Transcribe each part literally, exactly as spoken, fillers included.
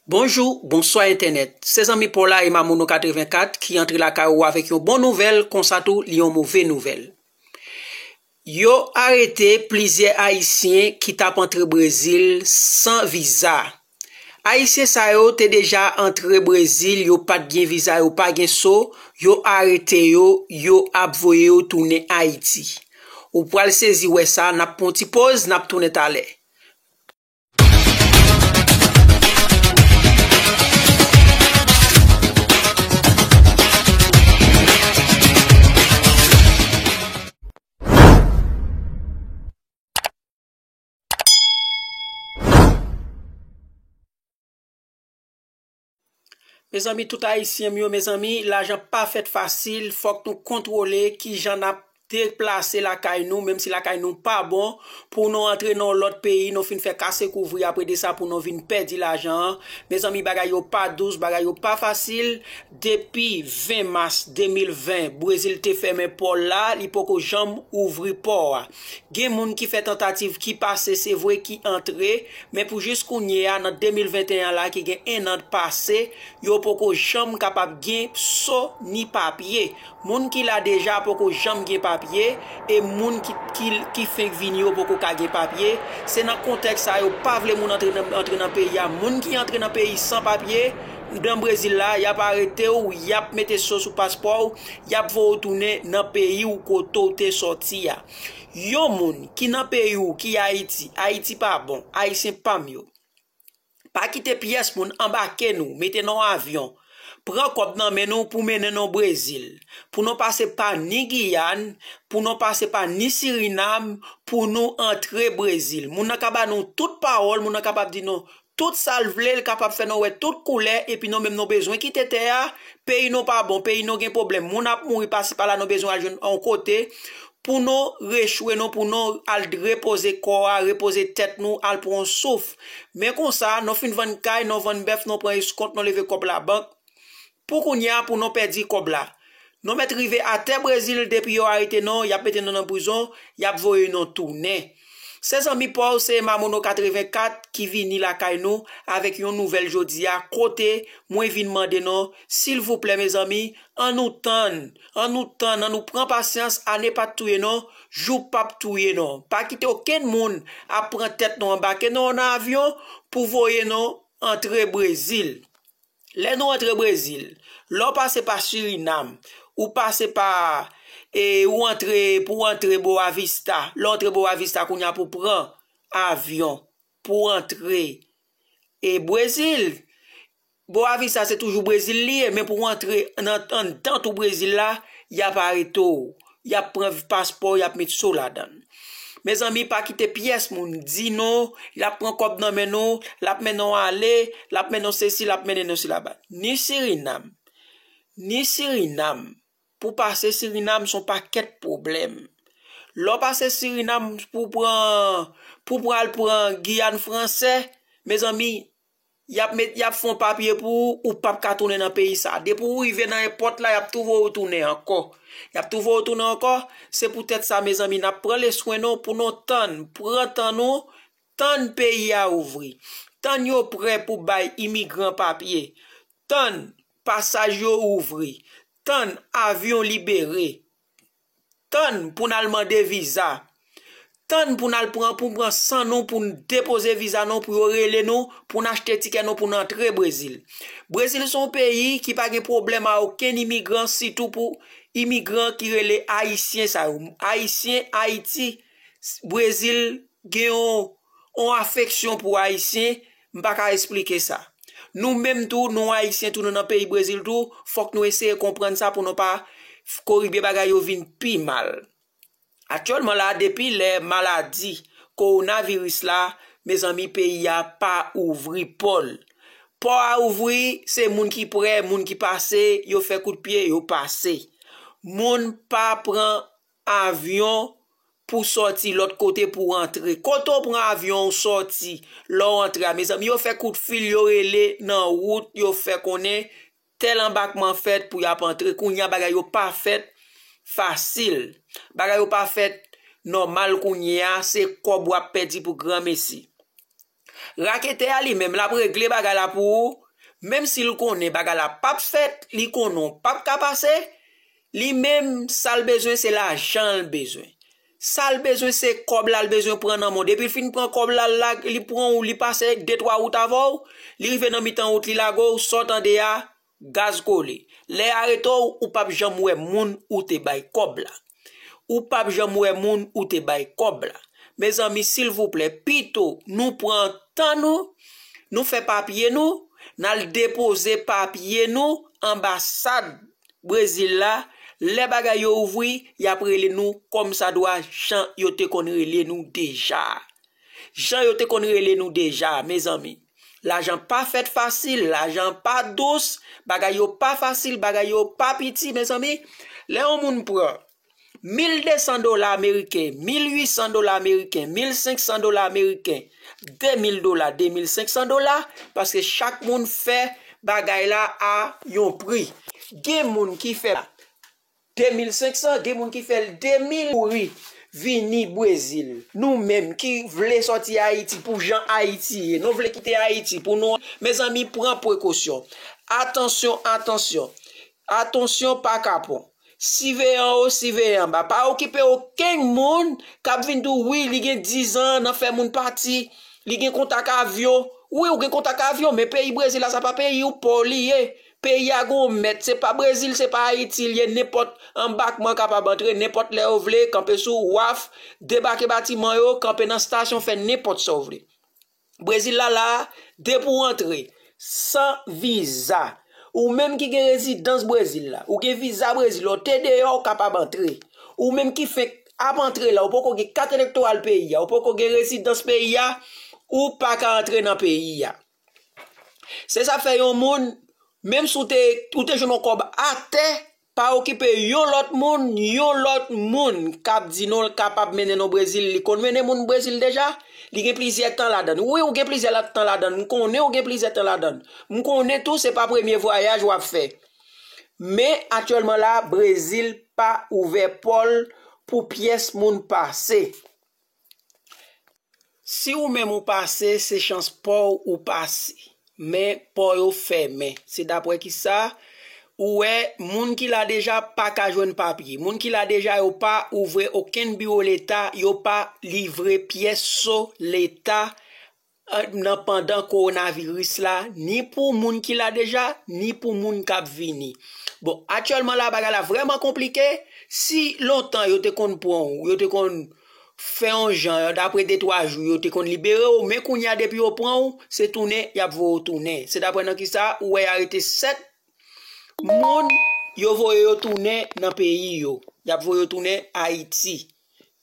Bonjou, bonswa entènèt. Se zanmi pa w la, Emma Mono katrevenkat, ki antre lakay ou avèk yon bon nouvèl, konsa tou, li yon move nouvèl. Yo arete plizyè Ayisyen ki t ap antre Brezil san viza. Ayisyen sa yo te deja antre Brezil, yo pa t gen viza, yo pa gen so, yo arete yo, yo ap voye yo tounen Ayiti. Ou pral sezi wè sa, n ap pran yon ti poz, n ap tounen talè. Mezanmi, tout Ayisyen m yo, mezanmi, lajan pa fèt fasil, fòk nou kontwole kijan n ap deplase lakay nou, menm si lakay nou pa bon, pou nou antre nan yon lòt peyi, nou fin fè kase kouvri, apre de sa pou nou vin pèdi lajan an. Mezanmi, bagay yo pa dous, bagay yo pa fasil. Depi ven mas de mil ven, Brezil te fèmen pò l la, li poko janm ouvri pò a. Gen moun ki fè tantativ ki pase, se vre, ki antre, men pou jis kounye a, nan de mil venteyen la, ki gen en an pase, yo poko janm kapab gen so ni papye. Moun ki la deja poko janm gen papye, e moun ki, ki, ki fenk vini yo poko ka gen papye. Se nan kontèks sa yo pa vle moun antre nan, antre nan peyi a. Moun ki antre nan peyi san papye, nan Brezil la, y ap arete w, y ap mete so sou paspò w, y ap voye w tounen nan peyi w kote w te sòti a. Yon moun ki nan peyi w, ki Ayiti, Ayiti pa bon, Ayisyen pa m yo. Pa kite pyès moun anbake nou, mete nan yon avyon, pran kòb nan men nou pou mennen nou Brezil, pou nou pase pa ni Giyàn, pou nou pase pa ni Sirinam, pou nou antre Brezil. Moun nan ka ba nou tout pawòl, moun nan kapab di nou tout sa l vle, l kapab fè nou wè tout koulè, epi nou menm nou bezwen kite tè a, peyi nou pa bon, peyi nou gen pwoblèm, moun ap mouri pasi pala, nou bezwen al jwenn yon kote pou nou rechwe nou, pou nou al repoze kò a, repoze tèt nou, al pran yon souf. Men konsa, nou fin vann kay, nou vann bèf, nou pran eskont, nou leve kòb labank. Pou kounye a, pou nou pèdi kòb la. Nou mèt rive atè Brezil, depi yo arete nou, y ap mete nou nan prizon, y ap voye nou tounen. Se zanmi pa w, se Emma Mono katrevenkat ki vini lakay nou avèk yon nouvèl jodi a, kote mwen vin mande nou, silvouplè, mezanmi, ann nou tann, ann nou tann, ann nou pran pasyans, ane p ap touye nou, jou p ap touye nou. Pa kite okenn moun ap pran tèt nou, anbake nou nan avyon pou voye nou antre Brezil. Lè nou antre Brezil, lè w pase pa Sirinam, ou pase pa, e, ou antre, pou w antre Boa Vista, lè w antre Boa Vista, kounye a pou w pran avyon pou w antre, e, Brezil. Boa Vista se toujou Brezil li ye, men pou w antre nan, anndan tou Brezil la, y ap arete w. Y ap pran paspò, y ap met so ladan l. Mezanmi, pa kite pyès moun di nou, l ap pran kòb nan men nou, l ap mennen w ale, l ap mennen w sesi, l ap mennen w sila. Ni Sirinam, ni Sirinam, pou pase Sirinam, se yon pakèt pwoblèm. Lè w pase Sirinam, pou pran, pou pral pran Giyàn Fransè, mezanmi, y ap met, y ap fè yon papye pou ou, ou p ap ka tounen nan peyi sa. Depi w rive nan èpòt la, y ap tou voye w tounen ankò. Y ap tou voye w tounen ankò. Se poutèt sa, mezanmi, n ap pran leswen nou pou nou tann, pran tan nou, tann peyi a ouvri. Tann yo prè pou bay imigran papye. Tann pasaj yo ouvri. Tann avyon libere. Tann pou n al mande viza. Tann pou n al pran, pou n pran san nou, pou n depoze viza nou, pou yo rele nou, pou n achte tikè nou, pou n antre Brezil. Brezil se yon peyi ki pa gen pwoblèm a okenn imigran, sitou pou imigran ki rele Ayisyen sa yo. Ayisyen, Ayiti, Brezil gen yon, yon afeksyon pou Ayisyen, m pa ka esplike sa. Nou menm tou, nou Ayisyen tou, nou nan peyi Brezil tou, fòk nou eseye konprann sa pou nou pa f-, koribye bagay yo vin pi mal. Aktyèlman la, depi lè maladi kowonaviris la, mezanmi, peyi a pa ouvri pò l. Pò a ouvri, se moun ki prè, moun ki pase, yo fè kout pye, yo pase. Moun pa pran avyon pou sòti lòt kote pou antre. Kote w pran avyon w sòti, lè w antre a, mezanmi, yo fè kout fil, yo rele nan wout, yo fè konnen tèl anbakman fèt pou y ap antre. Kounye a, bagay yo pa fèt fasil. Bagay yo pa fèt nòmal kounye a, se kòb w ap pèdi pou granmesi. Raketè a li menm, l ap regle bagay la pou ou. Menm si l konnen bagay la p ap fèt, li konnen w p ap ka pase, li menm, sa l bezwen, se lajan l bezwen. Sa l bezwen, se kòb la l bezwen pran nan men w. Depi l fin pran kòb la, l la, li pran w, li pase de twa wout avè w, li rive nan mitan wout, li lage w, sa w tande a, gaz kole. Lè y arete w, ou p ap janm wè moun ou te bay kòb la. Ou p ap janm wè moun ou te bay kòb la. Mezanmi, silvouplè, pito nou pran tan nou, nou fè papye nou, n al depoze papye nou anbasad Brezil la. Lè bagay yo ouvri, y ap rele nou kòmsadwa jan yo te konn rele nou deja. Jan yo te konn rele nou deja, mezanmi. Lajan pa fèt fasil, lajan pa dous, bagay yo pa fasil, bagay yo pa piti, mezanmi. Lè yon moun pran mil de san dola ameriken, mil uit san dola ameriken, mil senk san dola ameriken, de mil dola, de mil senk san dola, paske chak moun fè bagay la a yon pri. Gen moun ki fè de mil senk san, gen moun ki fè l de mil, kouri vini Brezil. Nou menm ki vle sòti Ayiti pou jan Ayiti ye, nou vle kite Ayiti pou nou, mezanmi, pran prekosyon. Atansyon, atansyon. Atansyon, pa kapon. Siveyan wo, siveyan ba. Pa okipe okenn moun k ap vin di w, wi, li gen diz an nan fè moun pati, li gen kontak avyon. Wi, ou gen kontak avyon, men peyi Brezil la, sa pa peyi w, pa w li ye. Peyi a gon mèt, se pa Brezil, se pa Ayiti l ye, nenpòt anbakman kapab antre, nenpòt lè yo vle, kanpe sou waf, debake batiman yo, kanpe nan stasyon, fè nenpòt sa w vle. Brezil la la, depi w antre, san viza, ou menm ki gen rezidans Brezil la, ou gen viza Brezil la, ou te deyò, ou kapab antre. Ou menm ki fenk ap antre la, ou poko gen kat elektoral peyi a, ou poko gen rezidans peyi a, ou pa ka antre nan peyi a. Se sa fè yon moun, menm si w te, ou te jwenn yon kòb atè, pa okipe yon lòt moun, yon lòt moun k ap di nou l kapab mennen nou Brezil, li konn mennen moun Brezil deja, li gen plizyè tan ladann. Wi, ou gen plizyè la-, tan ladann, m konnen ou gen plizyè tan ladann. M konnen tou, se pa premye vwayaj w ap fè. Men, aktyèlman la, Brezil pa ouvè pò l pou pyès moun pase. Si ou menm ou pase, se chans pa w ou pase. Men pò yo fèmen. Se daprè kisa ou wè moun ki la deja pa ka jwenn papye. Moun ki la deja yo pa ouvri okenn biwo Leta, yo pa livre pyès so Leta, eh, nan pandan kowonaviris la, ni pou moun ki la deja, ni pou moun k ap vini. Bon, aktyèlman la, bagay la vrèman konplike. Si lontan yo te konn pran w, yo te konn fè yon jan, dapre de twa jou, yo te konn libere w, men kounye a, depi yo pran w, se tounen y ap voye w tounen. Se daprè nan kisa ou wè y arete sèt moun, yo voye yo tounen nan peyi yo. Y ap voye yo tounen Ayiti.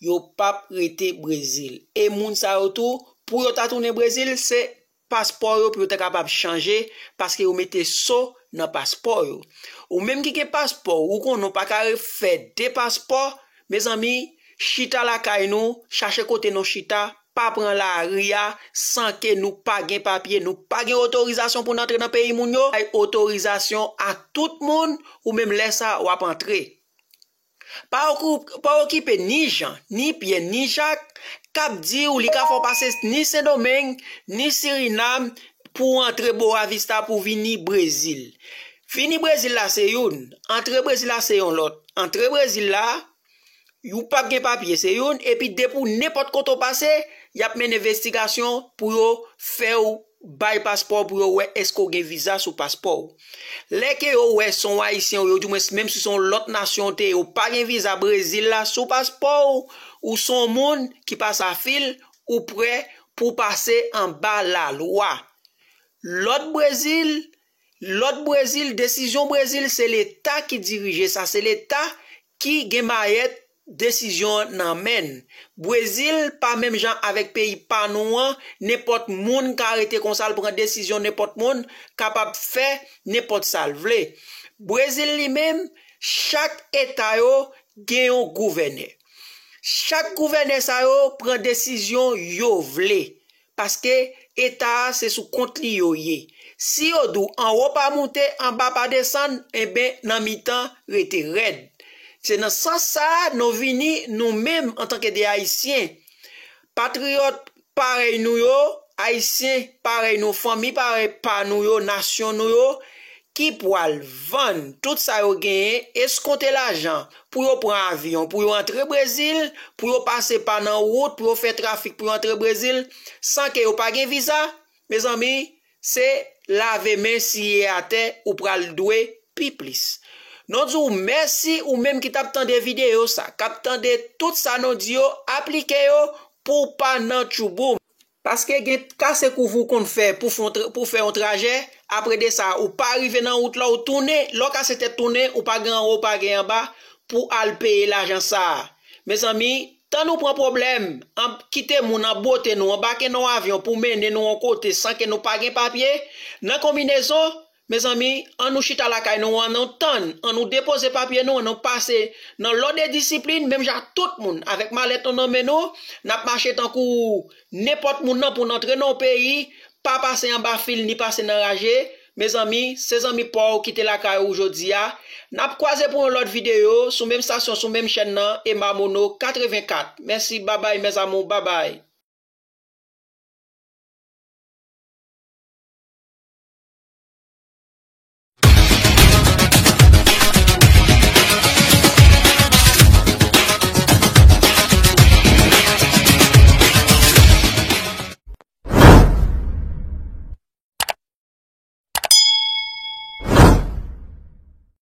Yo p ap rete Brezil. E moun sa yo tou, pou yo ta tounen Brezil, se paspò yo pou yo ta kapab chanje, paske yo mete so nan paspò yo. Ou menm ki gen paspò, ou konnen w pa ka refè de paspò, mezanmi, chita lakay nou, chache kote nou chita, pa pran lari a san ke nou pa gen papye, nou pa gen otorizasyon pou n antre nan peyi moun yo. Bay otorizasyon a tout moun, ou menm lè sa w ap antre. Pa oku-, pa okipe ni Jan, ni Pyè, ni Jak, k ap di w li ka fè w pase ni Sendomeng, ni Sirinam pou w antre Boa Vista pou vini Brezil. Vini Brezil la se youn, antre Brezil la se yon lòt. Antre Brezil la, ou p ap gen papye, se youn, epi depi w nenpòt kote w pase, y ap mennen envestigasyon pou yo fè w bay paspò pou yo wè èske w gen viza sou paspò w. Lè ke yo wè se yon Ayisyen ou ye, oudimwens menm si se yon lòt nasyon w te ye, ou pa gen viza Brezil la sou paspò w, ou se yon moun ki pa sa fil, ou prè pou w pase anba lalwa. Lòt Brezil, lòt Brezil, desizyon Brezil, se Leta ki dirije sa, se Leta ki gen mayèt desizyon an nan men n. Brezil pa menm jan avèk peyi pa nou an, nenpòt moun ka rete konsa, l pran desizyon, nenpòt moun kapab fè nenpòt sa l vle. Brezil li menm, chak eta yo gen yon gouvènè. Chak gouvènè sa yo pran desizyon yo vle. Paske eta a se sou kont li yo ye. Si yo di w anwo pa moute, anba pa desann, enben, nan mitan, rete rèd. Se nan sans sa a nou vini, nou menm, antanke de Ayisyen, patriyòt parèy nou yo, Ayisyen parèy nou, fanmi parèy pa nou yo, nasyon nou yo, ki pwal vann tout sa yo genyen, eskonte lajan pou yo pran avyon, pou yo antre Brezil, pou yo pase pa nan wout, pou yo fè trafik, pou yo antre Brezil, san ke yo pa gen viza, mezanmi, se lave men siye atè, ou pral dwe pi plis. Nou di w mèsi ou menm ki t ap tande videyo sa, k ap tande tout sa nou di yo, aplike yo pou w pa nan tchouboum. Paske gen kase kouvi w konn fè pou fè yon tra- pou fè yon trajè, apre de sa, ou pa rive nan wout la, ou tounen, lè w kase tèt tounen, ou pa gen anwo, ou pa gen anba pou al peye lajan sa a. Mezanmi, tan nou pran pwoblèm, an, kite moun anbote nou, anbake nan yon avyon pou mennen nou yon kote san ke nou pa gen papye, nan konbinezon, mezanmi, an nou chita lakay nou, an nou tann, an nou depoze papye nou, an nou pase nan lòd e disiplin, menm jan ak tout moun, avèk malèt nou nan men nou, n ap mache tankou nenpòt moun nan pou n antre nan yon peyi, pa pase anba fil, ni pase nan raje. Mezanmi, se zanmi pa w ki te lakay ou jodi a. N ap kwaze pou yon lòt videyo, sou menm stasyon, sou menm chèn nan, Emma Mono katrevenkat. Mèsi, babay, mes amours, babay.